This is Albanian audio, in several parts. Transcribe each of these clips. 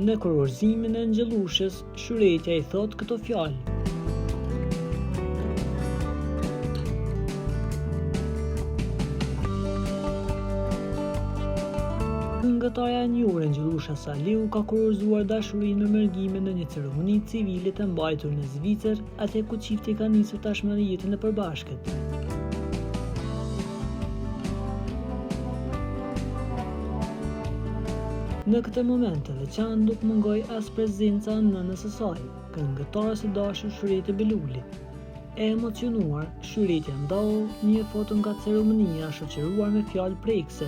Në kurorëzimin e Engjëllushës, Shyretja i thotë këto fjalë. Këngëtarja e njohur Engjëllusha Salihu ka kurorëzuar dashurinë me Mërgimin në një ceremoni civile të mbajtur në Zvicër, atje ku çifti ka nisur tashmë jetën e përbashkët. Në këtë moment të veçantë nuk mungoi as prezenca e nënës së saj, këngëtares së dashur Shyrete Belulit. E emocionuar, Shyretja ndau një foto nga ceremonia shoqëruar me fjalë prekëse.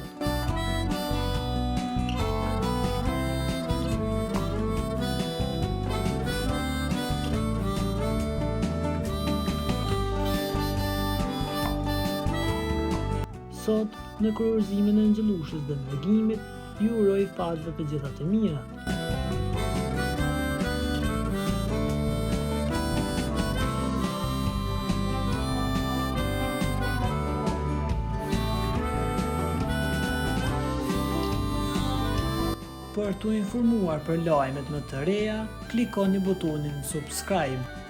Sot, në kurorëzimin e Engjëllushës dhe Mërgimit, ju uroj fat dhe të gjitha të mirat. Për t'u informuar për lajmet më të reja, klikoni butonin subscribe.